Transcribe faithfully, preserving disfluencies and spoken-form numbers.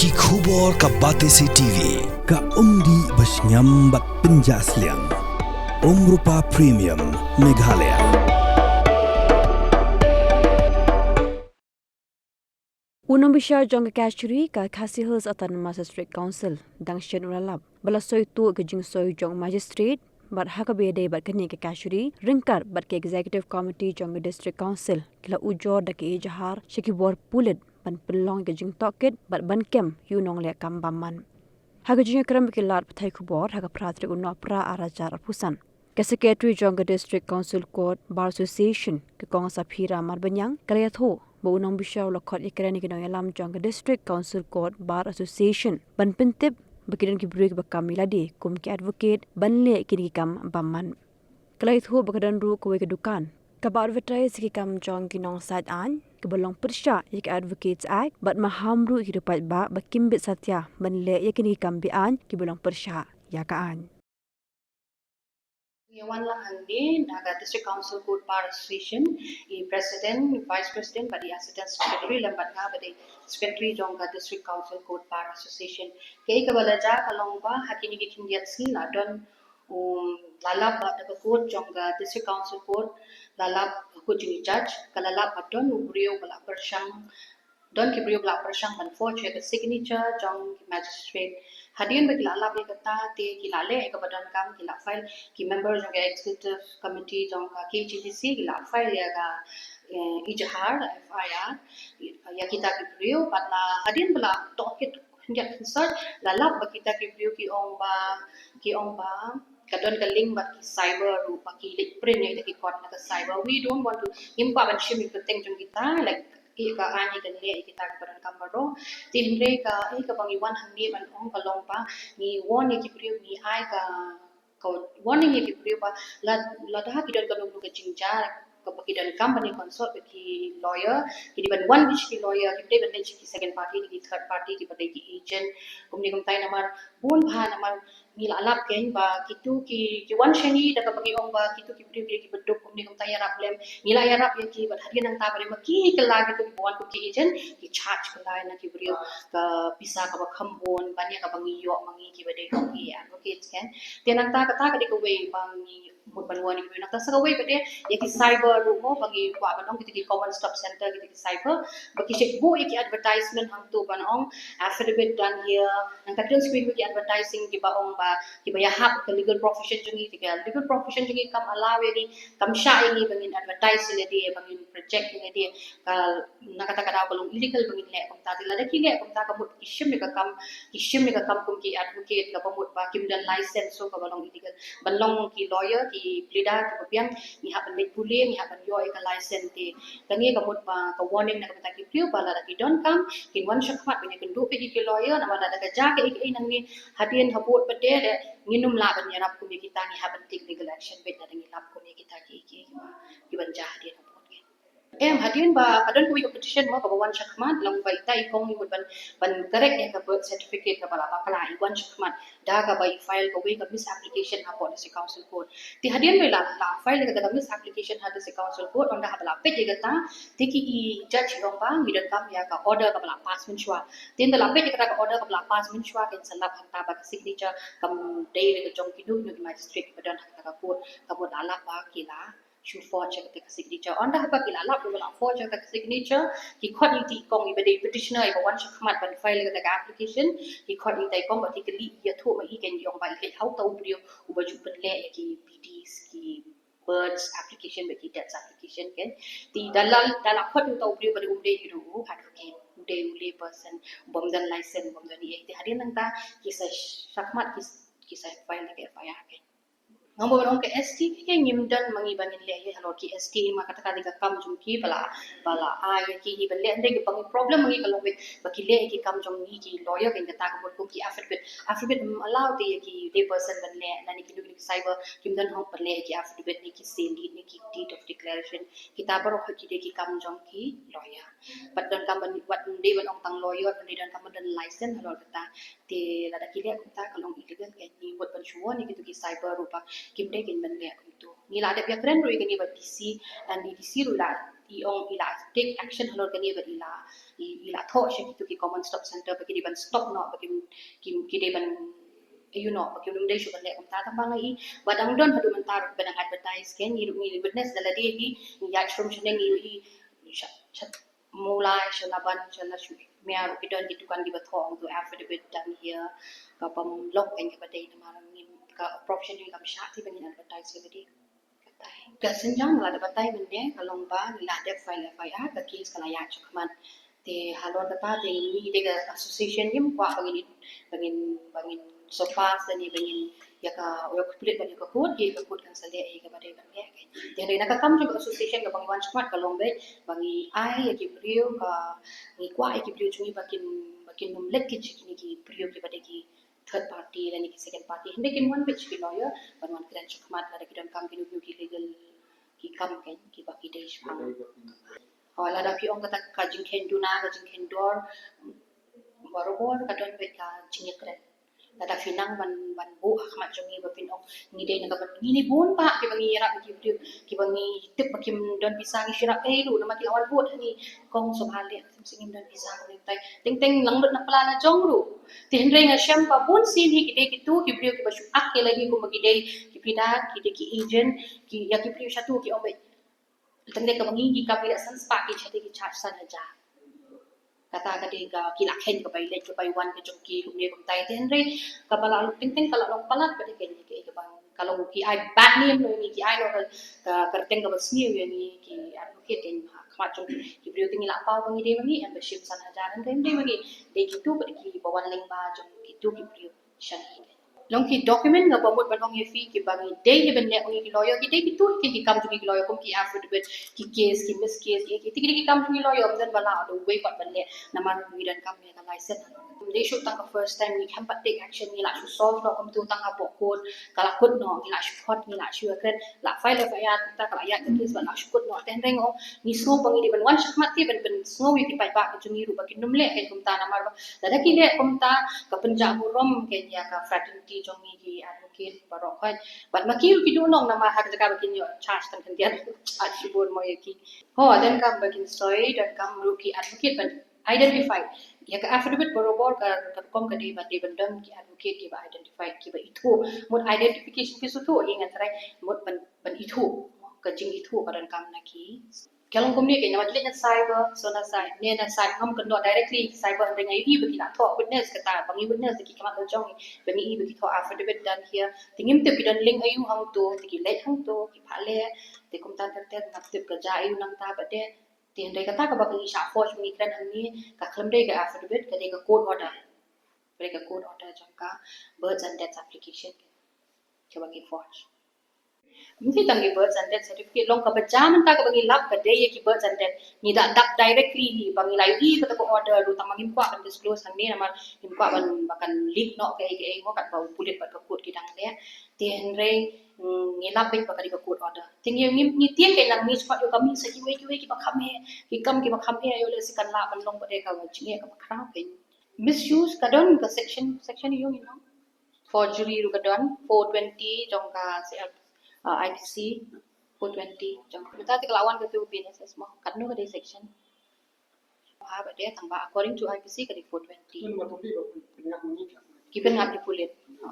Ki khubor ka Batesi T V, ka umdih ba shngiam bad pynjah sliang. Umrupa Premium, Meghalaya. U nongbishar jong ka kashari ka Khasi Hills Autonomous District Council, dang shen u la lap ba la soi tuh ka jingsoi jong magistrate, bad ha kaba ïadei bad kane ka kashari, ryngkat bad ka Executive Committee jong ka District Council, ki la ujor da ka ijhar sha ki bor pulit ban pynlong ka jingtohkit bad ban kem ïa u nongleh kam bymman. Ha ka jingïakren bad ki lad pathai khubor ha ka phra tarik u Nohprah arhajar arphew san, ka Secretary jong ka District Council Court Bar Association, ka Kong Saphira Marbaniang, ka la ïathuh ba u nongbishar u la khot ïakren ïa ki nongïalam jong ka District Council Court Bar Association ban pyntip ba ki don ki briew kiba kam ïa lade kum ki advocate ban leh kine ki kam bymman. Ka la ïathuh ba ka don ruh kawei ka dukan kaba advertise ïa ki kam jong ki nongsait aiñ, kaba long pyrshah ïa ka Advocates Act, bad maham ruh ïa ki paidbah ba kim bit satia ban leh ïa kine ki kam be-aiñ kiba long pyrshah ïa ka aiñ. Ngi wan lang hangne na ka District Council Court Bar Association, i President, Vice President bad i Assistant Secretary, lem bad nga ba dei Secretary jong ka District Council Court Bar Association. Kaei kaba la jia ka long ba ha kine ki khyndiat sngi la don u, la lap ba da ka court jong ka District Council Court, la lap ka court jong i judge, ka la lap ba don u briew ba la pyrshang, don ki briew ba la pyrshang ban forge ïa ka signature jong ki magistrate. Hadien ba ki la lap ïa kata te ki la leh ïa kaba donkam, ki la file, ki member jong ka Executive Committee jong ka K H A D C ki la file ïa ka, eh, ijhar, F I R, ïa kita ki briew, bad la hadien ba la tohkit khyndiat khynsoit, la lap ba kita ki briew ki ong ba, ki ong ba ka don ka link bad ki cyber ruh, ba ki leit print ïa kita ki court na ka cyber. We don't want to, ngim kwah ban shim ïa ka kyrteng jong kita, like, ïa ka aiñ ïa ka leh ïa kita kiba donkam baroh. Te hynrei kaei kaba ngi wan hangne ban ong ka long ba ngi warn ïa ki briew, ngi ai ka, ka warning ïa ki briew ba lada, lada ki don kano kano ka jingjia kaba ki donkam ban ïa consult bad ki lawyer, ki dei ban wan bad ki lawyer, kim dei ban leit sha ki second party, ki third party, kiba dei ki agent. Kumne kumtai namar bun bha namar ngi la lap kein ba kitu ki, ki wan sha ngi da kaba ki ong ba kitu ki briew ki, kiba duk kumne kumtai, ïarap lem. Ngi la ïarap ïa ki bad hadien nangta ba dei ma ki kylla kitu kiba wan kum ki agent, ki charge kylla na ki briew ka pisa kaba kham bun ban ïa kaba ngi ïoh ma ngi kiba dei ki advocates kein. Te nangta kata ka dei kawei ba ngi mut ban wan ïa ki briew. Nangta sa kawei pat de ïa ki cyber ruh mo ba ngi kwah ban ong kita ki common stop center, kita ki cyber, ba ki shu buh ïa ki advertisement hangto ban ong affidavit done here. Nangta ki don shuh ki advertising kiba ong ba kiba ïahap ka legal profession jong ngi, te ka legal profession jong ngi kam allow ïa ngi, kam shah ïa ngi ba ngin advertise ïa lade, ba ngin project ïa lade. Ka, na kata ka daw ka long illegal ba ngin leh kumta. Te lada ki leh kumta ka mut ki shim ïa ka kam, ki shim ïa ka kam kum ki advocate, kaba mut ba kim don license, so kaba long illegal. Ban long ki lawyer, ki pleader kiba biang, ngi hap ban leit pule, ngi hap ban ïoh ïa ka license te. Kane ka mut ba ka warning na ka bynta ki briew ba lada ki donkam kin wan shakhmat ban ïakynduh bad ki lawyer, namar lada ka jia kaei kaei nangne hadien habud pat de, ngin ym lah ban ïarap kum ïa kita, ngi hap ban take legal action bad lada ngi lap kum ïa kita kiei kiei kiba, kiban jia hadien habud. Em, hadien ba ka don kawei ka petition mo kaba wan shakhmat, long ba ita i kong i mut ban, ban correct ïa ka birth certificate kaba la bakla, i wan shakhmat da kaba i file kawei ka misapplication hapoh District Council Court. Te hadien ba i la, la file ïa kata ka misapplication ha District Council Court, ynda haba la peit ïa kata, te ki i judge i ong ba ngi donkam ïa ka order kaba la pass mynshuwa. Te ynda la peit ïa kata ka order kaba la pass mynshuwa, kan sa lap hangta ba ka signature kam dei ka jong kino kino ki magistrate ba don ha kata ka court, ka mut la lap ba ki la shu forge ïa kata ka signature. Ynda haba ki la lap ba la forge ïa kata ka signature, ki khot ïa i kong iba dei petitioner iba wan shakhmat ban file ïa kata ka application, ki khot ïa i kong bad ki kylli, ïathuh ma i, kan ong ba i leit ha uta u briew uba ju pynleh ïa ki B Ds, ki birth application bad ki death application kein. Te da la, da la khot ïa uta u briew ba dei, um dei u advocate, u dei u lay person, bym don license, bym don ei ei. Te hadien nangta ki sa shakhmat, ki, ki sa file ïa ka F I R kein. Nga mut ban ong ka S T ki, ki ngim don ma ngi ba ngin leh ïa halor ki S T, ma kata ka dei ka kam jong ki ba la, ba la ai ïa ki, ki ban leh. Hynrei kaba ngi problem ma ngi ka long ba ki leh ïa ki kam jong ngi ki lawyer, kan kata ka mut kum ki affidavit. Affidavit ym allow te ïa ki lay person ban leh, lane kino kino ki cyber kim don hok ban leh ïa ki affidavit ne ki sale deed ne ki deed of declaration. Kita baroh ki dei ki kam jong ki lawyer. Bad donkam ban, wat ym dei ban ong tang lawyer, ym dei, donkam ban don license halor kata. Te lada ki leh kumta ka long illegal, kan ngi mut ban shu warn ïa kito ki cyber ruh ba kim dei kin ban leh kumto. Ngi la dep ïakren ruh ïa kane bad D C, and D C ruh la, i ong i la take action halor kane bad i la I, i la thoh sha kitu ki common stop center ba ki dei ban stop noh, ba ki, ki, ki dei ban, you know, ba kim dei shuh ban leh kumta. Tang ba nga i ba dang don haduh mynta ruh ba dang advertise kein, ngi ruh ngi witness da lade hi, ngi ïaid shrum shaneng, ngi i sha, sha Mawlai, sha Laban, sha Lashmia ruh ki don ki dukan kiba thoh hangtu affidavit done here, ka bym long kein kaba dei namar ngi ka profession ngi kam shah te ba ngin advertise ïa lade. Ka synjam la da batai mynne ka long ba ngi la dep file F I R, ka case ka la ïaid shakhmat. Te halor kata te ngi dei ka association ngim kwah ba ngin, ba ngin, ba ngin surpass lane ba ngin ïa ka, ïa ka pulit bad ïa ka court, ïa ka court kan sa leh ïa kaba dei ban leh. Te hynrei na ka kam jong ka association kaba ngi wan shakhmat ka long ba, ba ngi ai ïa ki briew, ka ngi kwah ïa ki briew jong ngi ba kin, ba kin ym leit ki sha kine ki briew kiba dei ki third party lane ki second party. Hynrei kin wan beit sha ki lawyer ban wan kren shakhmat lada ki donkam kino kino ki legal ki kam kein kiba ki dei shaphang. Hooid, lada phi ong kata ka jingkheiñ duna, ka jingkheiñ dor, barabor ka don beit ka jingïakren. Lada phi nang ban, ban buh ha khmat jong ngi ba phin ong ngi dei na ka ban, ngi ne bun bah kiba ngi ïarap ïa ki briew kiba ngi tip ba kim don pisa, ngi shu ïarap ei ruh namar ki la wan vote ha ngi. Kong sngewbha leh, ngim don pisa, ngim don pisa. Teng teng lang lut na plan la jong ruh. Te hynrei nga shem ba bun sien hi ki dei kitu ki briew kiba shu ak ïa lade kumba ki dei ki pida, ki dei ki agent, ki, ïa ki briew shatu ki ong beit. Tang dei kaba ngi ki kam ngi da san spah, ki shatu ki charge san hajar. Kata ka dei ka ki la kheiñ ka bai leit ka bai wan ka jong ki kumne kumtai. Te hynrei kaba la teng teng ka la long palat ba dei kein ki, kaba ka long ki ai bad name noh ïa ngi, ki ai noh ka, ka, ka kyrteng kaba sniew ïa ngi ki advocate kein ha khmat jong ki briew. Te ngi la paw ba ngi dei ma ngi em ba shim san hajar, hynrei ym dei ma ngi, dei kitu ba dei kiba wan lyngba jong kitu ki briew sha ngi. Long ki document nga ba mut ban ong ïa phi kiba ngi dei hi ban leh ong ïa ki lawyer, ki dei kitu ki, ki kam jong ki lawyer kum ki affidavit, ki case, ki miss case, ki, ki, ki, ki kam jong ki lawyer, ym don ba lah da uwei pat ban leh namar ngi donkam ïa ka license. Ym dei shuh tang ka first time, ngi khlem pat take action, ngi la shu solve noh kumtu tang hapoh court, ka la kut noh, ngi la shu khot, ngi la shu ïakren, la file F I R kumta, ka la ïaid ka case bad la shu kut noh. Te hynrei nga ong ngi sngew ba ngi dei ban wan shakhmat te ban pynsngew ïa ki paidbah ka jong ngi ruh ba kin ym leh kein kumta namar ba lada ki leh kumta ka pynjah burom kein ïa ka fraternity jong ngi ki advocate baroh khoit. Bad ma ki ruh ki duh nong namar ha ka jaka ba kin ïoh charge tang khyndiat, charge shibun mo ïa ki. Ho, donkam ba kin soi, donkam ruh ki advocate ban identify. Ïa ka affidavit barabor ka, ka rukom ka dei ba dei ban don ki advocate kiba identify, kiba ithuh. Mut identification, phi sngewthuh ïa nga trai, mut ban, ban ithuh ka jingithuh ka donkam na ki. Ka long kumne kein namar ki leit na cyber, so na cyber, ne na cyber ngam kynnoh directly cyber, hynrei nga ïohi ba ki la thoh witness, kata ba ngi witness da ki khmat la jong ngi, ba ngi i ba ki thoh affidavit done here. Te ngim tip ki don link aïu hangto, te ki leit hangto ki phah leh. Te kumta ter ter ngam tip ka jia aïu nangta ba dei. Te hynrei kata kaba ngi shah force ngi kren hangne ka khlem dei ka affidavit, ka dei ka court order. Ka dei ka court order jong ka birth and death application kaba ki forge. Ym dei tang ki birth and death certificate, long kaba jia mynta kaba ngi lap ka dei ïa ki birth and death. Ngi da dap directly hi ba ngi la ïohi kata ka order ruh, tang ba ngim kwah ban disclose hangne namar ngim kwah ban ba kan leak noh kaei kaei mo, katba u pulit bad ka court ki dang leh. Te hynrei, mm, ngi lap beit ba ka dei ka court order. Te ngi, ngi, ngi tieng kein nang ngi shu pat ïoh ka mih sa kiwei kiwei kiba kham heh, ki kam kiba kham heh, ïoh lehse kan lah ban long ba dei ka jingeh kaba khraw kein. Misuse ka don ka section, section ïoh ngi long. Forgery ruh ka don, four twenty jong ka C L, uh, I P C, four twenty jong ka. Mynta te ka la wan katu B N S S mo, katno ka dei section? Ha ba dei tang ba according to I P C ka dei four twenty. Ki pynngap ïa pulit. Ha.